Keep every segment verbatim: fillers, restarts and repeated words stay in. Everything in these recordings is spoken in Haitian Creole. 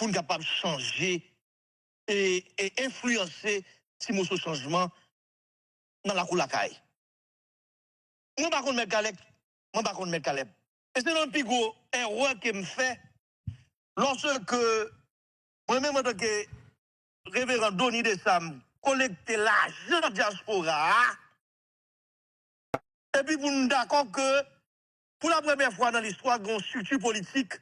pou n kapab chanje e, e enfliyanse ti moso chanjman nan lakou lakay. Mwen pa konn Mèt Kalèb, mwen pa konn Mèt Kalèb. E se nan pi gwo erè ke m fè lòske mwen menm antanke Reveran Donny Dessame kolekte lajan dyaspora a, epi pou n dakò ke pou la premyè fwa nan listwa gen yon estrikti politik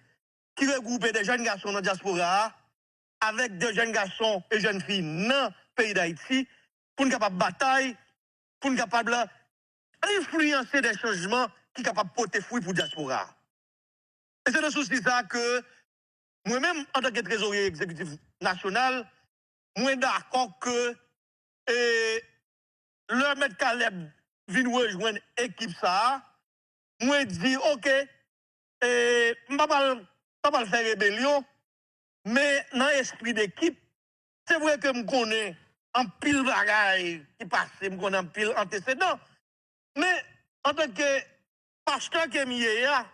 ki regwoupe de jèn gason nan dyaspora a avèk de jèn gason e jèn fi nan peyi Dayiti pou n kapab batay, pou n kapab enfliyanse de chanjman ki kapab pote fwi pou dyaspora a. E se nan sousi sa a ke mwen menm, antanke trezorye egzekitif nasyonal, mwen dakò ke e, lè Mèt Kalèb vin rejwenn ekip sa a, mwen di, oke, e, m pa pral, pa pral fè rebelyon, men nan espri dekip, se vre ke m konnen anpil bagay ki pase, m konnen anpil antesedan, men antanke pastè ke m ye a,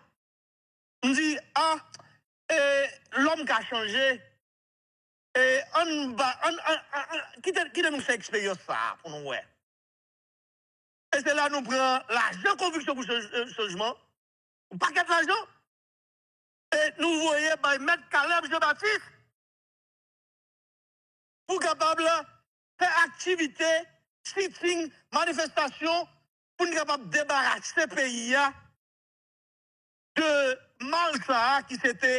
m di, a, e, lòm ka chanje, e, ann ba, ann, ann, ann, ann, kite, kite nou fè eksperyans sa a pou nou wè. E se la nou pran lajan Konviksyon pou Chanj-, e, Chanjman, yon pakèt lajan, e nou voye bay Mèt Kalèb Jean Baptiste pou kapab fè aktivite, sitting, manifestasyon, pou n kapab debarase peyi a de mal sa a ki se te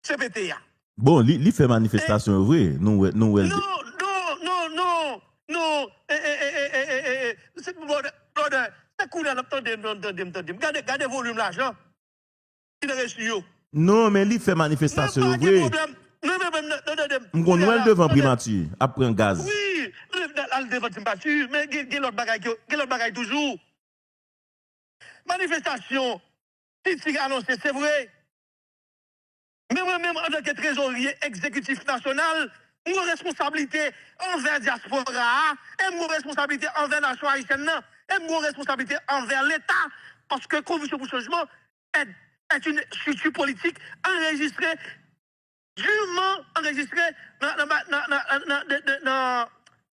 C P T a. Bon, li, li fè manifestasyon yo vre. Nou wè, nou wè l. Non, non, non, non, non. E, e, e, e, e, e, e, e. Se, brother, brother, se kounye a n ap tande m, tande m, tande m. Gade, gade volim lajan ki nan resi yo. Non, men li fè manifestasyon yo vre. Men pa gen pwoblèm. Non, men, men, non, non, tande m. M konn wè l devan primati, ap pran gaz. Wi, l al devan primati, men gen, gen lòt bagay ke, gen lòt bagay toujou. Manifestasyon, sitting anonse, se vre. Men mwen menm, antanke trezorye egzekitif nasyonal, m gen responsablite anvè dyaspora a, e m gen responsablite anvè nasyon ayisyèn nan, e m gen responsablite anvè Leta, paske Konviksyon pou Chanjman est, est une structure politique enregistrée durement enregistrée nan, nan, nan, nan, nan, nan, de, de, nan,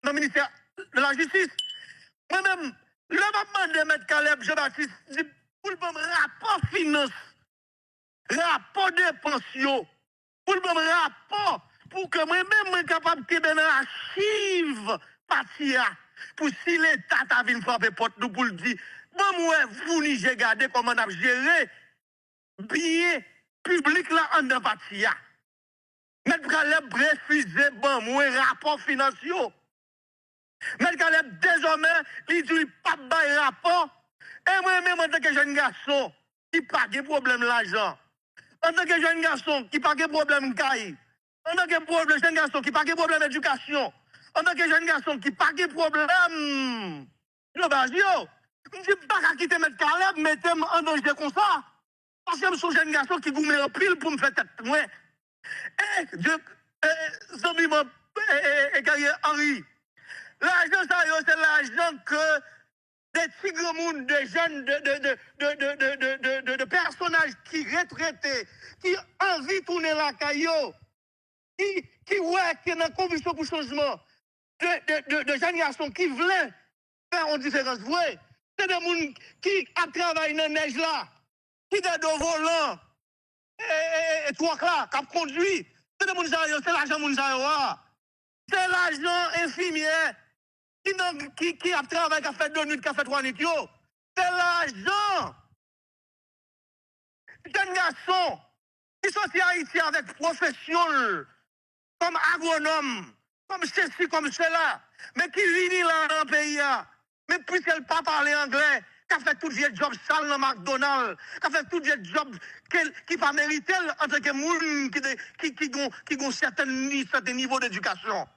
nan ministè de la jistis. Mwen menm, lè m ap mande Mèt Kalèb Jean Baptiste di pou l ban m rapò finans, rapò depans yo, pou l ban m rapò pou ke mwen menm mwen kapab kenbe nan achiv pati a, pou si Leta ta vin frape pòt nou pou l di, ban m wè, founi je gade kòman n ap jere byen piblik la anndan pati a. Mèt Kalèb refize ban mwen rapò finans yo. Mèt Kalèb dezòmè, li di li p ap bay rapò. E mwen menm, antanke jèn gason ki pa gen pwoblèm lajan, antanke jèn gason ki pa gen pwoblèm kay, antanke pwoblèm, jèn gason ki pa gen pwoblèm edikasyon, antanke jèn gason ki pa gen pwoblèm de baz yo, m di m pa ka kite Mèt Kalèb mete m an danje konsa. Paske m se yon jèn gason ki goumen anpil pou m fè tèt mwen. E, de, e, zanmi mwen, e, e, e, Guerrier Henry, lajan sa yo, se lajan ke de ti granmoun, de jèn, de, de, de pèsonaj ki retrete, ki anvi tounen lakay yo, ki, ki wè ke nan Konviksyon pou Chanjman, de, de, de, de jèn gason ki vle fè yon diferans vre. Se de moun ki ap travay nan nèj la, ki dèyè do volan, e, e, e, e twòk la, k ap kondui. Se de moun sa yo, se lajan moun sa yo a. Se lajan enfimyè ki nan, ki, ki ap travay, k ap fè de nwit, k ap fè twa nwit yo. Se lajan jèn gason ki soti Ayiti avèk pwofesyon l kòm agwonòm, kòm sesi, kòm sela, men ki vini la nan peyi a, men piske l pa pale anglè, k ap fè tout vye djòb sal nan McDonald, k ap fè tout vye djòb ke l, ki pa merite l antanke moun ki de, ki, ki gon, ki gon sètèn, sèten nivo dedikasyon.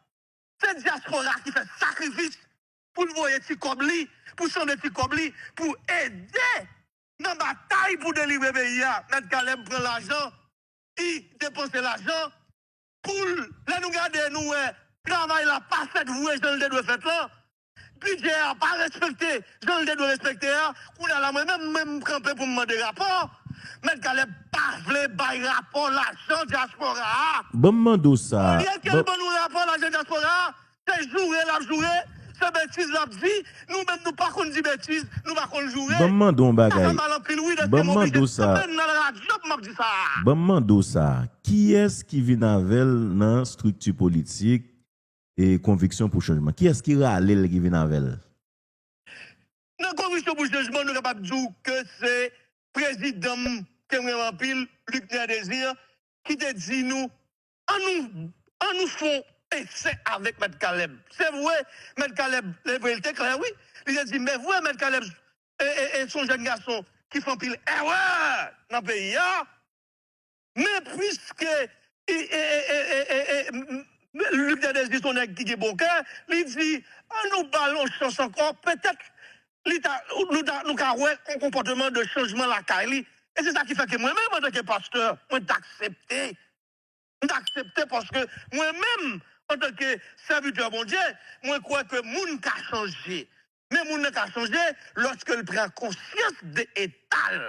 Se dyaspora ki fè sakrifis pou l voye ti kòb li, pou sanble ti kòb li, pou ede nan batay pou delivre peyi a. Mèt Kalèb pran lajan, li depanse lajan pou l, lè nou gade, nou wè travay la pa fèt vre jan l te dwe fèt lan. Bidjè a pa respekte jan l te dwe respekte a. Kounye a la, mwen menm, mwen m kanpe pou m mande rapò. Mèt Kalèb pa vle bay rapò lajan dyaspora a. Ban m mande w sa. Olye ke l ban nou rapò lajan dyaspora a, se joure l ap joure, se betiz l ap di. Nou menm nou pa konn di betiz, nou pa konn joure. Ban m mande w yon Sa bagay. Fè mal anpil wi, dèske Ban m m mande w oblije sa. Kanmenm nan radyo pou m ap di sa. Ban m mande w sa. Kiyès ki vin avè l nan estrikti politik e Konviksyon pou Chanjman? Kiyès ki rale l ki vin avè l? Nan Konviksyon pou Chanjman, nou kapab di w ke se prezidan m ke m renmen anpil, Luckner Désir, ki te di nou, an nou, an nou fè yon esè avèk Mèt Kalèb. Se vre, Mèt Kalèb, lè vre, li te klè, wi. Li te di, men vre, Mèt Kalèb, e, e, e, se yon jèn gason ki fè anpil erè nan peyi a. Men piske e, e, e, e, e, e, m- m- Luckner Désir se yon nèg ki gen bon kè, li di, an nou ba l yon chans ankò, petèt li ta, nou, ta, nou ka wè yon konpòtman de chanjman lakay li. E se sa ki fè ke mwen menm, antanke pastè, mwen t aksepte. Mwen t aksepte paske mwen menm, antanke sèvitè Bondye, mwen kwè ke moun ka chanje. Men moun nan ka chanje lòske l pran konsyans de eta l.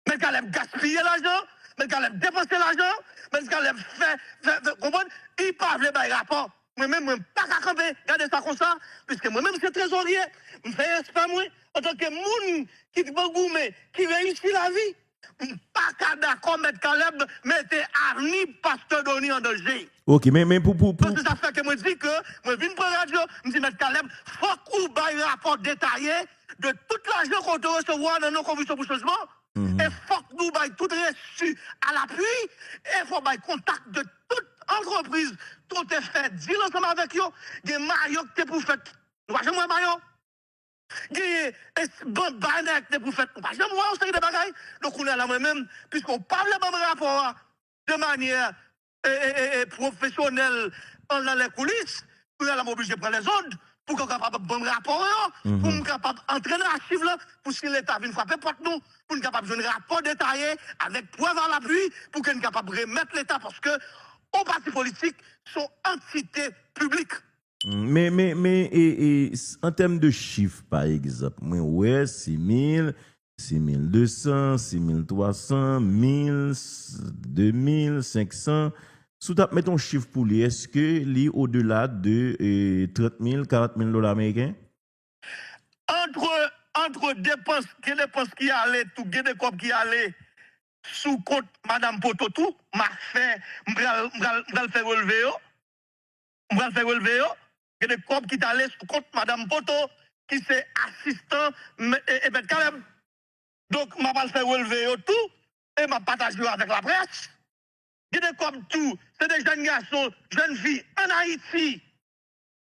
Mèt Kalèb gaspiye lajan, Mèt Kalèb depanse lajan, Mèt Kalèb fè, fè, fè konprann, li pa vle bay rapò. Mwen menm, mwen pa ka kanpe, gade sa konsa, piske mwen menm se trezorye, m fè respè mwen, antanke moun ki t goumen, ki reyisi lavi, m pa ka dakò Mèt Kalèb mete avni Pastè Dony an danje. Ok, men, men pou, pou, pou... Donk, se sa fè ke mwen di ke mwen vin pran radyo, m di Mèt Kalèb, fòk ou bay rapò detaye de tout lajan ke w te resevwa nan non Konviksyon pou Chanjman, e fòk nou bay tout resi alapui, e fò bay kontak de tout antrepriz ke w te fè deal ansanm avèk yo, gen mayo ki te pou fèt, nou pa janm wè mayo. Genyen es- ban- banè ki te pou fèt, nou pa janm wè yon seri de bagay. Donk, kounye a la, mwen menm, piske w pa vle ban m rapò a de manyè e, e, e, e, pwofesyonèl an nan lè koulis, kounye a la, m oblije pran lèzond pou ke w kapab ban m rapò yo, pou m kapab antre nan achiv la, pou si Leta vin frape pòt nou, pou n kapab jwenn rapò detaye avèk prèv alapui, pou ke n kapab remèt Leta, paske yon pati politik se yon antite piblik. Men, men, men, e, e, s- an tèm de chif, pa egzanp, mwen wè sis mil, sis mil de san, sis mil twa san, mil, de mil, senk san. Si w t ap met yon chif pou li, èske li odela de e, trant mil, karant mil dola ameriken? Antre, antre depans, gen depans ki ale tou, gen de kòb ki ale sou kont Madanm Poto tou, m a fè, m pral, m pral, m pral fè relve yo. M pral fè relve yo. Gen de kòb ki t ale sou kont Madanm Poto, ki se asistan m- e, e Mèt Kalèb. Donk, m ap al fè relve yo tou, e m ap pataje yo avèk laprès. Gen de kòb tou, se de jèn gason, jèn fi ann Ayiti,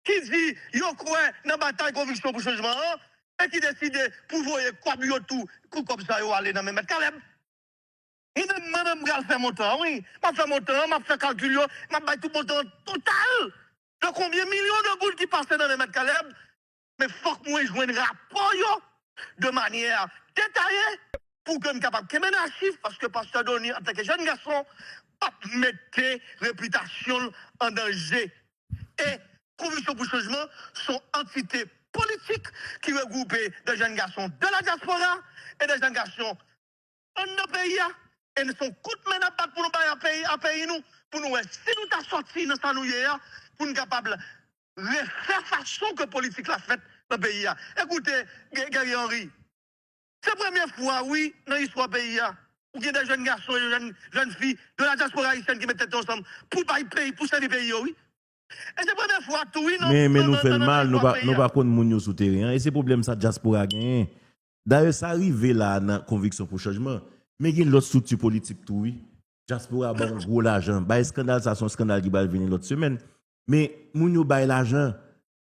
ki di yo kwè nan batay Konviksyon pou Chanjman an, e ki deside pou voye kòb yo tou, pou kòb sa yo ale nan men Mèt Kalèb. Mwen menm, mwen menm, m pral fè montan an, wi. M ap fè montan an, m ap fè kalkil yo, m ap bay tout montan an total de konbyen milyon de goud ki pase nan men Mèt Kalèb. Men fòk mwen jwenn rapò yo de manyè detaye pou ke m kapab kenbe nan achiv, paske Pastè Dony, antanke jèn gason, p ap mete repitasyon l an danje. E Konviksyon pou Chanjman se yon antite politik ki regwoupe de jèn gason de la dyaspora e de jèn gason anndan peyi a. E se yon kout men n ap bat pou nou bay a peyi, a peyi nou, pou nou wè si nou ta sòti nan sa nou ye a, pou nou kapab refè fason ke politik la fèt nan peyi a. Ekoute, Guerrier Henry, se premye fwa, wi, nan istwa peyi a, ou gen de jèn gason, jèn, jèn fi de la dyaspora ayisyèn ki met tèt yo ansanm pou bay peyi, pou sèvi peyi yo, wi. E se premye fwa tou, wi, nan Men, men nan- nou nan- fè l nan- nan mal, nou istwa pa, peyi nou a. pa konn moun yo sou teren an. E se pwoblèm sa dyaspora genyen. Dayè, sa rive la nan Konviksyon pou Chanjman. Men gen lòt estrikti politik tou, wi. Dyaspora ba yon gwo lajan. Bay eskandal sa, se yon eskandal ki pral vini lòt semèn. Men moun yo bay lajan.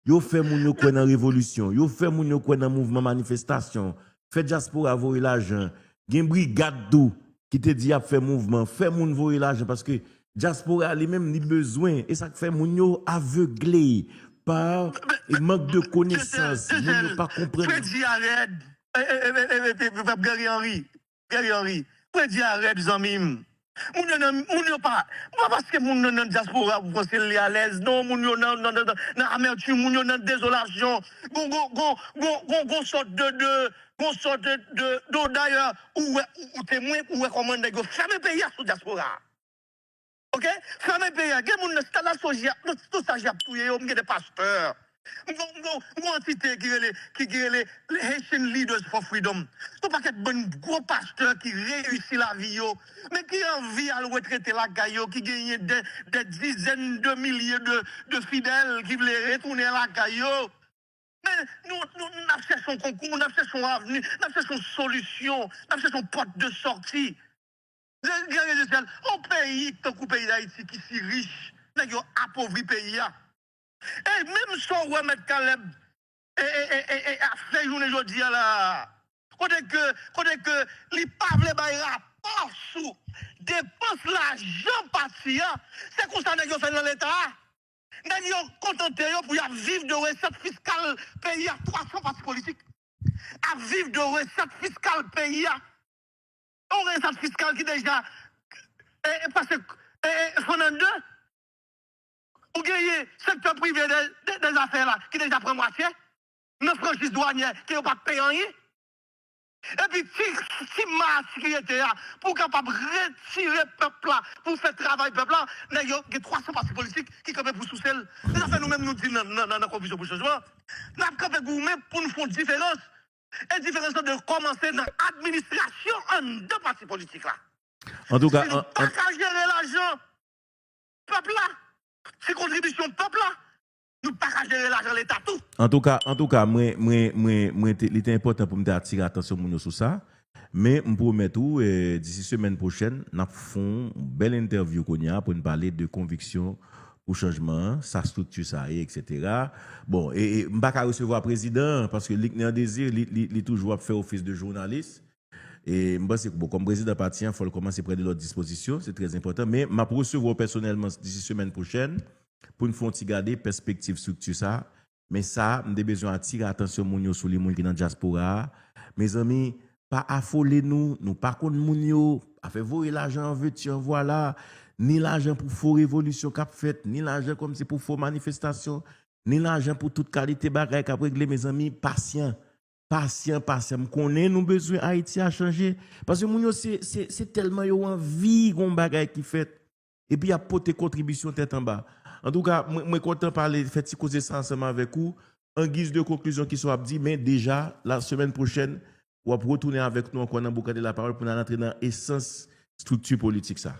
Yo fè moun yo kwè nan revolisyon. Yo fè moun yo kwè nan mouvman manifestasyon. Fè dyaspora voye lajan. Gen brigad tou ki te di y ap fè mouvman. Fè moun voye lajan paske dyaspora li menm li bezwen. E sa k fè moun yo avegle pa e mank de konesans. Moun yo pa konprann. Fredi a rèd. E, e, e, e, e, e, Frè Guerrier Henry. Guerrier Henry. Fredi a rèd, zanmi m. Moun yo nan, moun yo pa, pa paske moun nan nan dyaspora pou panse li alèz. Non, moun yo nan, nan, nan, nan amètim, moun yo nan dezolasyon. Gon, gon, gon, gon, gon, gon sòt de, de, gon sòt de, de, de, dayè, ou wè, ou, ou temwen, ou wè kòman nèg yo fèmen peyi a sou dyaspora a. Oke? Fèmen peyi a. Gen moun nan stad la soji ap, nan, nan soji ap touye yo, m gen de pastè. M gon, m gon, m gon antite ki rele, ki, ki rele Haitian Leaders for Freedom. Se yon pakèt bann gwo pastè ki reyisi lavi yo, men ki anvi al retrete lakay yo, ki genyen dè, dè dizèn de milye de, de fidèl ki vle retounen lakay yo. Men nou, nou, n ap chèche yon konkou, n ap chèche yon avni, n ap chèche yon solisyon, n ap chèche yon pòt de sòti. Gen, gen rezon sèl, yon peyi tankou peyi Dayiti ki si rich, nèg yo apovri peyi a. E menm sa w wè Mèt Caleb e, e, e, e, e, ap fè jounen jodi a la. Kote ke, kote ke li pa vle bay rapò sou depans lajan pati a. Se konsa nèg yo fè nan Leta a. Nèg yo kontante yo pou y ap viv de resèt fiskal peyi a, twa san pati politik ap viv de resèt fiskal peyi a. Yon resèt fiskal ki deja e, e, pase e, e, fann an de. Ou genyen sektè prive de, de, de zafè la ki deja pran mwatye nan franchiz dwanyè ke yo pa t peye anyen. Epi ti, ti mas ki rete a, pou w kapab retire pèp la, pou w fè travay pèp la, nèg yo gen twa san pati politik ki kanpe pou souse l. Se sa fè nou menm nou di nan, nan, nan, nan Konvizyon pou Chanjman, n ap kanpe goumen pou n fè yon diferans. E diferans lan dwe kòmanse nan administrasyon anndan pati politik la. Antouka, Si nou pa ka jere lajan pèp la, si kontribisyon pèp la, nou pa ka jere lajan Leta tou. Antouka, antouka, mwen, mwen, mwen, mwen te, li te enpòtan pou m te atire atansyon moun yo sou sa. Men m pwomèt ou, eh, disi semèn pwochèn, n ap fè yon bèl entèvyou kounye a pou n pale de konviksyon pou chanjman an, sa estrikti sa ye, etsetera. Bon, e, e m pa ka resevwa prezidan an, paske Luckner Désir, li, li, li toujou ap fè ofis de jounalis. E m panse ke, bon, kòm prezidan pati an, fò l kòmanse pran de lòt dispozisyon, se trè enpòtan. Men m ap resevwa w pèsonèlman disi semèn pwochèn pou n fè yon ti gade pèspektiv estrikti sa. Men sa, m te bezwen atire atansyon moun yo sou li, moun ki nan dyaspora a. Mezanmi, pa afole nou, nou pa konn moun yo. Afè voye lajan an veti an vwala, ni lajan pou fo revolisyon k ap fèt, ni lajan kòmsi pou fo manifestasyon, ni lajan pou tout kalite bagay k ap regle, mezanmi, pasyan. Pasyan, pasyan. M konnen nou bezwen Ayiti a chanje. Paske moun yo, se, se, se tèlman yo anvi gon bagay ki fèt. Epi y ap pote kontribisyon tèt anba. Antouka, mwen, mwen kontan pale, fè ti koze sa ansanm avèk ou. An giz de konklizyon, kisa w ap di, men deja, la semèn pwochèn, w ap retounen avèk nou ankò nan Boukante Lapawòl pou n al antre nan esans estrikti politik sa.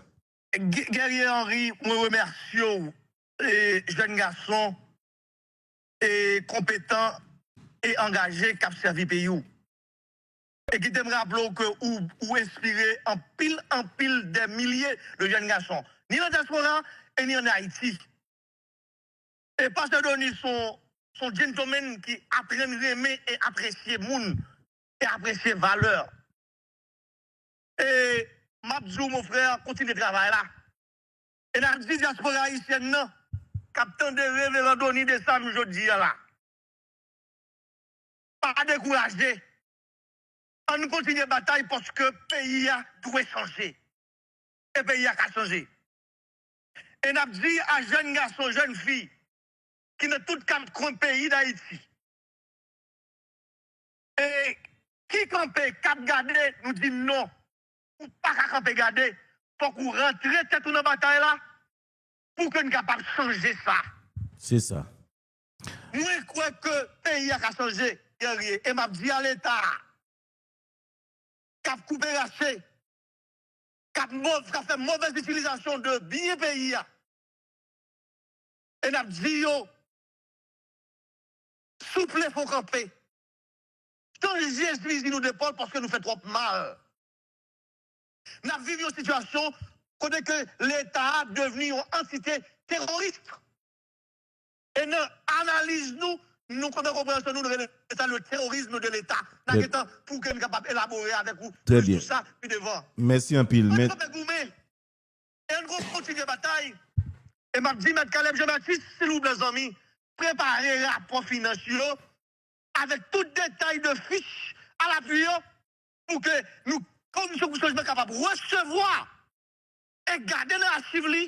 Guerrier Henry, mwen remèsye w, e, jèn gason e konpetan e angaje k ap sèvi peyi w. E kite m raple w ke ou, ou enspire anpil, anpil dè milye de jèn gason, ni nan dyaspora e ni ann Ayiti. E Pastè Dony se yon, se yon gentleman ki aprann renmen e apresye moun e apresye valè. E m ap di w, mon frè, kontinye travay la. E n ap di dyaspora ayisyèn nan k ap tande Reveran Dony Desam jodi a la, pa dekouraje. Ann kontinye batay paske peyi a dwe chanje. E peyi a ka chanje. E n ap di a jèn gason, jèn fi ki nan tout kat kwen peyi Dayiti, e ki kanpe, k ap gade, nou di non. Ou pa ka kanpe gade. Fòk ou rantre tèt ou nan batay la pou ke n kapab chanje sa. Se sa. Mwen kwè ke peyi a ka chanje, Guerrier, e m ap di a Leta a k ap koupe rache, k ap mov, k ap fè movèz itilizasyon de byen peyi a. E n ap di yo, souple, fò kanpe. Chanje fizi nou depòl paske nou fè twòp mal. N ap viv yon sitiyasyon kote ke Leta a devni yon antite teworis. E nan analiz nou, nou, nan konpreyansyon nou, nou rele sa le terrorisme de l'État. N a gentan pou ke n kapab elabore avèk ou plis sou sa pi devan. Mèsi anpil. Ann kanpe goumen. E ann kontinye batay. E m ap di Mèt Caleb Jean Baptiste, silvouplè zanmi, prepare rapò finans yo avèk tout detay de fich alapui yo pou ke nou, Komisyon pou Chanjman, kapab resevwa e gade nan achiv li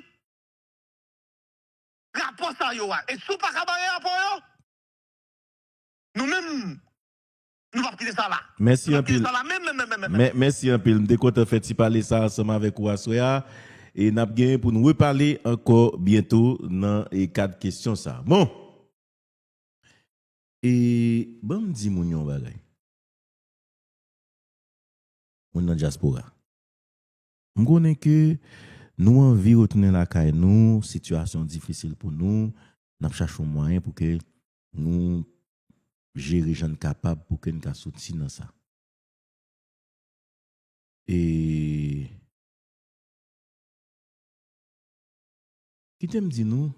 rapò sa yo a. E si w pa ka bay rapò yo, nou menm, nou p ap kite sa la. Mèsi anpil. Nou p ap kite sa la menm, menm, menm, menm. Mè-, mèsi anpil. M te kontan fè ti pale sa ansanm avèk ou aswè a. E n ap genyen pou n repale ankò byento nan, e, kad kesyon sa. Bon. E ban m di moun yon bagay. Moun nan dyaspora. M konnen ke nou anvi retounen lakay nou, sitiyasyon difisil pou nou, n ap chache yon mwayen pou ke nou jere jan n kapab pou ke n ka soti nan sa. E kite m di nou,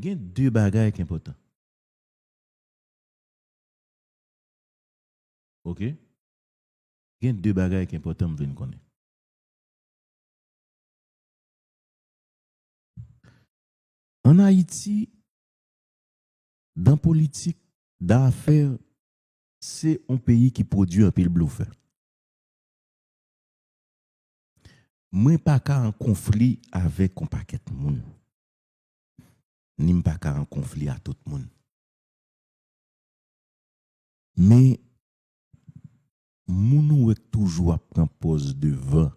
gen de bagay ki enpòtan. Oke? Gen de bagay ki enpòtan m vle n konnen. Ann Ayiti, dan politik, dan afè, se yon peyi ki pwodui anpil blofè. Mwen pa ka an konfli avèk yon pakèt moun. Ni m pa ka an konfli a tout moun. Men, moun ou wè k toujou ap pran pòz devan.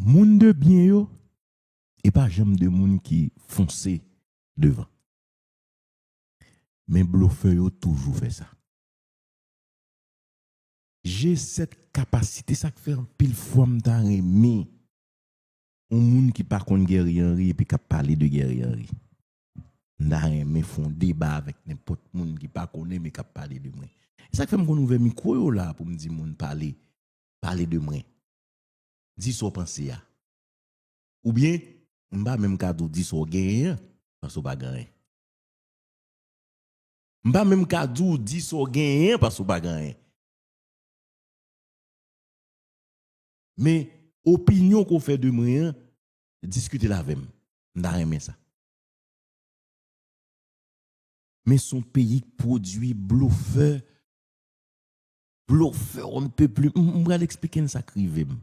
Moun de byen yo, e pa janm de moun ki fonse devan. Men blofè yo toujou fè sa. G sèt kapasite, sa k fè anpil fwa m ta renmen yon moun ki pa konn Guerrier Henry epi k ap pale de Guerrier Henry. M ta renmen fè yon deba avèk nenpòt moun ki pa konnen men k ap pale de mwen. E sa k fè m konn ouvè mikwo yo la pou m di moun pale, pale de mwen. Di sa w panse a. Oubyen, m pa menm ka di w di sa w genyen an, paske w pa gen anyen. M pa menm ka di w di sa w genyen an, paske w pa gen anyen. Men, opinyon ke w fè de mwen an, diskite l avè m. M ta renmen sa. Men se yon peyi k pwodui blofè. Blofè, on ne peut plus. M, m pral eksplike n sa k rive m.